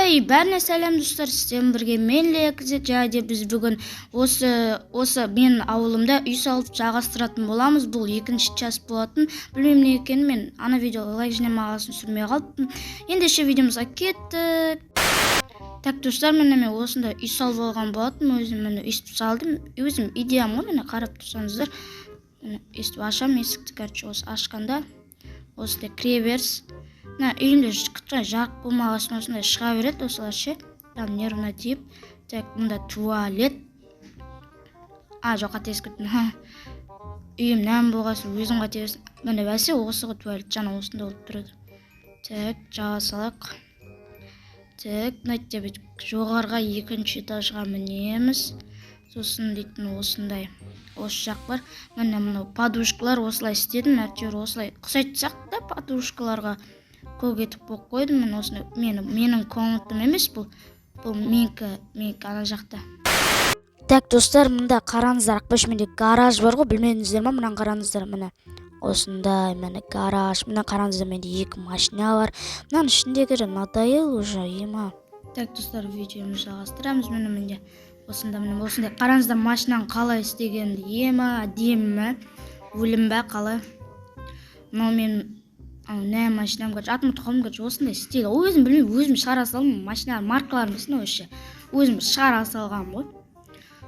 Эй, бәріне сәлем достар, сіздермен бірге мен Лекзе. Және де біз бүгін осы мен ауылымда үй салып жалғастыратын боламыз. Бұл екінші час болатын. Білмеймін не екенін, мен ана видеоға лайк жинамағасын түсірмей қалыппын. Ендеше видеомызға кеттік. Так, достар, міне мен осындай үй салып алған болатынмын. Өзім міне өйстіп салдым. Өзім идеям ғой, міне қарап тұрсаңыздар. Міне өйстіп ашамын есікті, короче, осы ашқанда осындай кіреберіс. Мына үйімде жарық болмағасын осындай шыға береді осылар ше. Там нервно тиіп. Так, мында туалет. А, жоқ, қателесіп кеттім. Үйім нәр болғасын өзім қателестім. Міне бәсе осы ғой туалет, жаңа осында болып тұрады. Так, жаба салайық. Так, мына жерде бүйтіп жоғарыға екінші этажға мінеміз. Сосын дейтін осындай осы жақ бар. Міне мынау подушкалар осылай істедім, әйтеуір осылай ұқсайтын сияқты да подушкаларға. Көк етіп қойып қойдым. Мен осындай, менің комнатам емес бұл. Бұл менікі ана жақта. Так, достар, мында қараңыздар, Ақбаш, менде гараж бар ғой, білмедіңіздер ма? Мынаны қараңыздар, міне. Осындай, міне гараж. Мына қараңыздар, менде екі машина бар. Мынаның ішіндегі надоел уже, ема. Так, достар, видеомызды жалғастырамыз. Міне менде осында, міне осындай қараңыздар, машинаның қалай істегенімді, ема, әдемі ме? Өлім бе, қалай? Мынау менің нә машинам, короче, атын ұмытып қалдым, короче, осындай стиль. Өзім білмеймін, өзім шығара салдым машина маркаларын білсін вообще. Өзім шығара салғанмын ғой.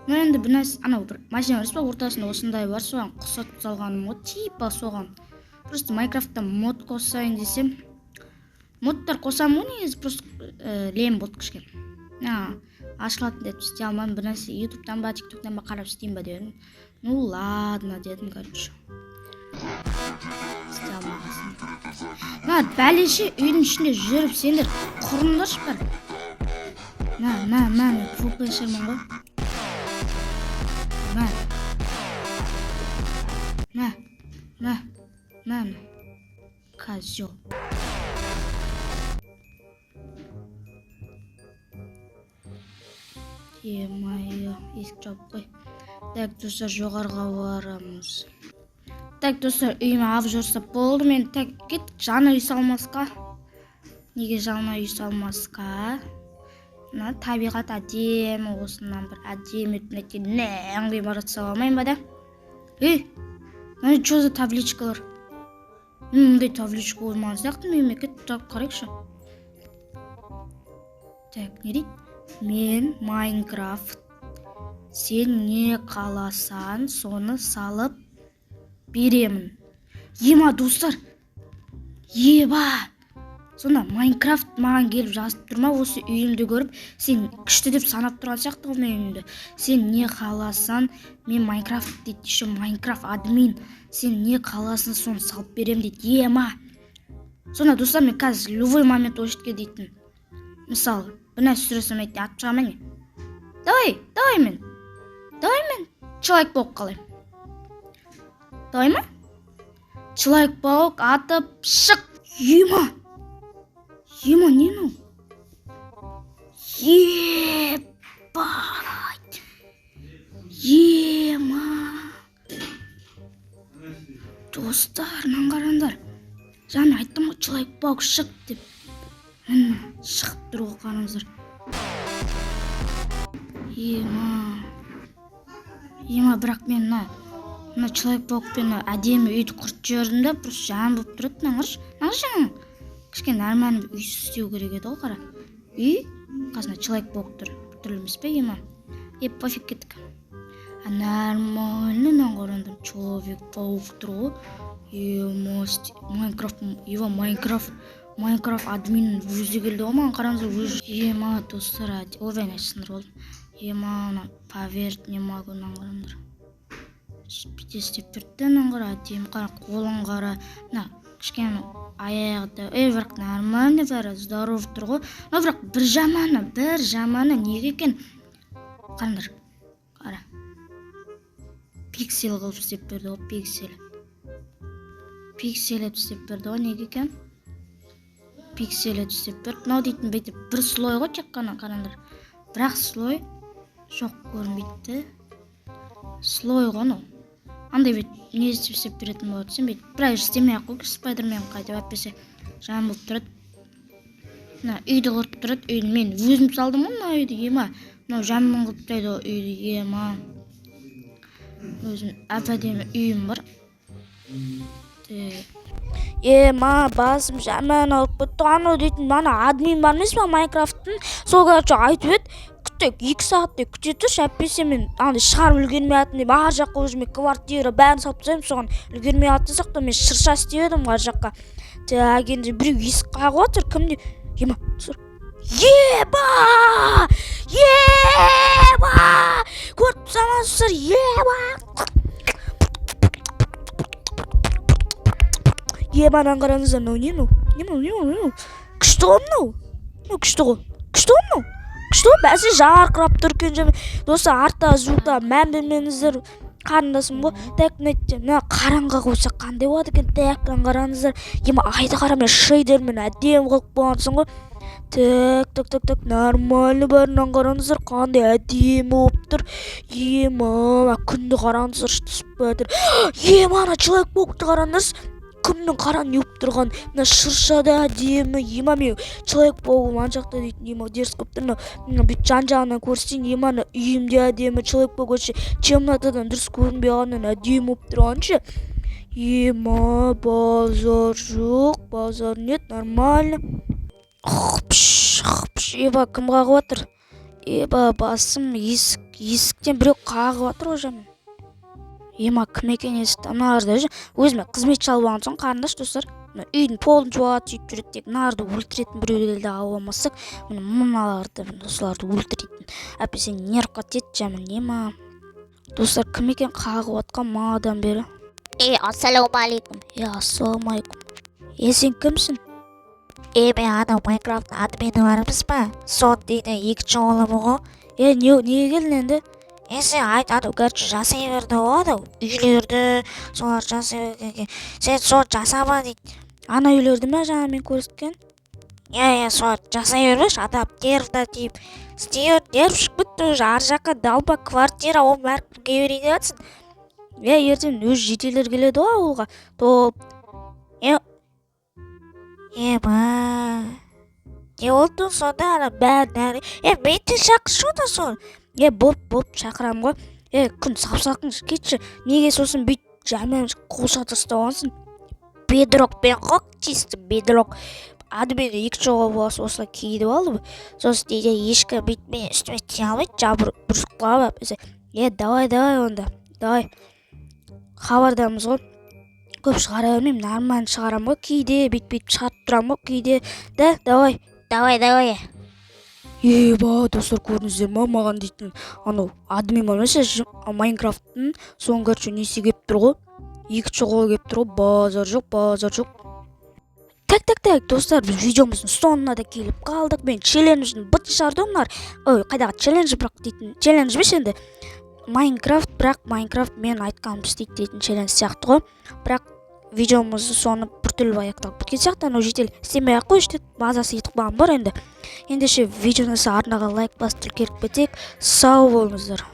Ну енді бір нәрсе, анау бір машина бар па, ортасында осындай бар, соған ұқсатып салғаным ғой, типа соған. Просто Майнкрафтта мод қосайын десем, модтар қосамын ғой негізі, просто лем болды кішкене. Ашылатын деп істей алмадым, бір нәрсе Ютубтан ба, Тиктоктан ба қарап істеймін ба дедім. Ну ладно дедім, короче. Істей алмағасын. Мына бәлеше үйдің ішінде жүріп сендер құрыңдаршы бір. Мә, мә, мә, мен пвпшермін ғой. Мә. Мә, мә, мә, мә. Козел. Е-мое, есік жауып қой. Так, достар, жоғарыға барамыз. Так, достар, үйіме обзор жасап болды. Мен так, кеттік жаңа үй салмасқа. Неге жаңа үй салмасқа? Мына табиғат әдемі, осынан бір әдемі етіп нәң ғимарат сала алмаймын ба да? Ей, мына что за табличкалар? Мен мындай табличка қоймаған сияқтымын үйіме. Кеттік, тауып қарайықшы. Так, не дейді? Мен Майнкрафт, сен не қаласаң, соны салып беремін. Ема, достар, еба, сонда Майнкрафт маған келіп жазып тұр ма, осы үйімді көріп, сен күшті деп санап тұрған сияқты ғой менің үйімді. Сен не қаласаң, мен Майнкрафт дейді, еще Майнкрафт админ, сен не қаласаң, соны салып беремін дейді. Ема, сонда достар, мен қазір любой момент осы жерге дейтін, мысалы, бір нәрсе түсірсем, айтты, атып шығамын не? Давай, давай мен, давай мен человек болып қалайын. Давай ма? Человек-паук атып шық. Ема! Ема, не мынау? Ебать! Ема! Достар, мынаны қараңдар. Жаңа айттым ғой, Человек-паук шық деп. Міне, шығып тұр ғой, қараңыздар. Ема. Ема, бірақ мен мына Человек-паукпен әдемі үйді құртып жібердім да, просто жаман болып тұрады. Мына қарашы, мына қарашы, кішкене нормальный үй істеу керек еді ғой, қара. Үй қасында Человек-паук тұр. Түрлі емес пе, ема? Е, пофиг, кеттік. А нормально, мына қараңдар, Человек-паук тұр ғой. Ема, Майнкрафт, ева, Майнкрафт, Майнкрафт админ өзі келді ғой маған, қараңыздар, өзі. Ема, достар, ойбай, мен сындырып алдым. Ема, мына поверить не могу, мынаны қараңдар. Бүйтіп істеп берді, мынаны қара, әдемі, қара, қолын қара, мына кішкене аяғы да, ей, бірақ нормальный, бәрі здоров тұр ғой. Но бірақ бір жаманы неге екен? Қараңдар, қара. Пиксель қылып істеп берді ғой, пиксель. Пиксель етіп істеп берді ғой, неге екен? Пиксель етіп істеп берді. Мынау дейтін бүйтіп бір слой ғой тек қана, қараңдар. Бірақ слой жоқ көрінбейді. Слой ғой мынау. Андай бүйтіп не істеп істеп беретін болады, сен бүйтіп бірақ істемей ақ қой, Спайдермен қайтып әйтпесе жаман болып тұрады. Мына үйді құртып тұрады, үйді мен өзім салдым ғой мына үйді, ема. Мынау жаман қылып тастайды ғой үйді, ема. Өзім әп-әдемі үйім бар. Ема, басым жаман ауырып кетті. Анау дейтін ана админ бар емес па Майнкрафттың, сол, короче, айтып еді: күтек 2 сағаттай күте тұршы, әйтпесе мен андай шығарып үлгермей жатырмын деп. Ар жаққа уже мен квартира бәрін салып тастаймын, соған үлгермей жатқан сияқты. Мен шырша істеп едім ғой ар жаққа. Так, енді біреу есік қағып жатыр, кім деп. Ема, еба, еба, көріп тұрсаңыздар, еба, еба, мынаны қараңыздар. Мынау не, мынау не, мынау не, мынау күшті ғой, мынау, мынау күшті ғой, күшті ғой, мынау күшті ғой, бәсе жарқырап тұр екен жаман. Достар, артта звукта мән бермеңіздер, қарындасым ғой. Так, мына қараңғы қойсақ қандай болады екен? Так, мынаны қараңыздар, ема, айды қара, мен шейдермен әдемі қылып қойғансың ғой. Так, так, так, так, нормально бәрі. Мынаны қараңыздар, қандай әдемі болып тұр. Ема, мына күнді қараңыздаршы, түсіп жатыр. Ема, ана Человек Паукты қараңдаршы, күннің қара не болып тұрған. Мына шырша да әдемі. Ема, мен Человек Паугым ана жақта дейтін, ема, дерзкий болып тұр. Мына бүйтіп жан жағынан көрсетейін. Ема, ана үйім де әдемі. Человек Паук вообще темнотадан дұрыс көрінбей қалғаннан әдемі болып тұрған ше. Ема, базар жоқ, базар нет, нормально. Хпш, хпш, еба, кім қағып жатыр? Еба, басым, есік, есіктен біреу қағып жатыр ғой жаман. Ема, кім екен есікті? Мыналарды өзіме қызметші алып алған соң, қарындаш, достар, мына үйдің полын жуады, сөйтіп жүреді. Тек мыналарды өлтіретін біреулерді алып алмасақ, міне, мыналарды, міне, осыларды өлтіретін, әйтпесе нервқа тиеді жаман. Ема, достар, кім екен қағып жатқан манадан бері? Е, ассалаумағалейкум. Е, ассалаумағалейкум. Е, сен кімсің? Е, мен анау Майнкрафттың админі бар емес па, сон дейді, екінші оғлымын ғой. Е, не, неге келдің енді? Е, сен айт, анау, короче, жасай берді ғой анау үйлерді, солар жасай бергенге сен соны жасама дейді. Ана үйлерді ме, жаңа мен көрсеткен? Иә, соны жасай бермеші, адам нервына тиіп істей бер, нерв шығып кетті уже. Ар жаққа далба квартира, оның бәрін кімге берейін деп жатсың? Е, ертең өз жителдер келеді ғой ауылға топ. Ема, не болды сонда? Ана бәрін, е, мені де шақыршы онда соны. Е, боп, боп, шақырамын ғой. Е, күн сап салқын, кетші. Неге сосын бүйтіп жаман қолшатыр ұстап алғансың? Бедрокпен ғой, чисто бедрок. Админ екі жолға болса, осылай киініп алды. Сосын дейді, ешкім бүйтіп менің үстіме тие алмайды, жабыр бүрісіп қалып. Е, давай, давай онда, давай, хабардамыз ғой. Көп шығара бермеймін, нормально шығарамын ғой, кейде бүйтіп бүйтіп шығарып тұрамын ғой кейде да. Давай. Давай, давай. Еба, достар, көрдіңіздер ма, маған дейтін анау админ бар емес Майнкрафттың, соның, короче, несі келіп тұр ғой, екінші қолы келіп тұр ғой. Базар жоқ, базар жоқ. Так, так, так, достар, біз видеомыздың соңына да келіп қалдық. Мен челлендждің бытын шығарды ғой мыналар. Ой, қайдағы челлендж, бірақ дейтін челлендж емес енді Майнкрафт, бірақ Майнкрафт мен айтқанымды істейді дейтін челлендж сияқты ғой. Бірақ видеомыздың соңы біртүрлі аяқталып кеткен сияқты. Анау житель істемей ақ қойшы деді, мазасы кетіп қалған бар енді. Ендеше, видеоны арнаға лайк басып, тіркеліп кетейік. Сау болыңыздар.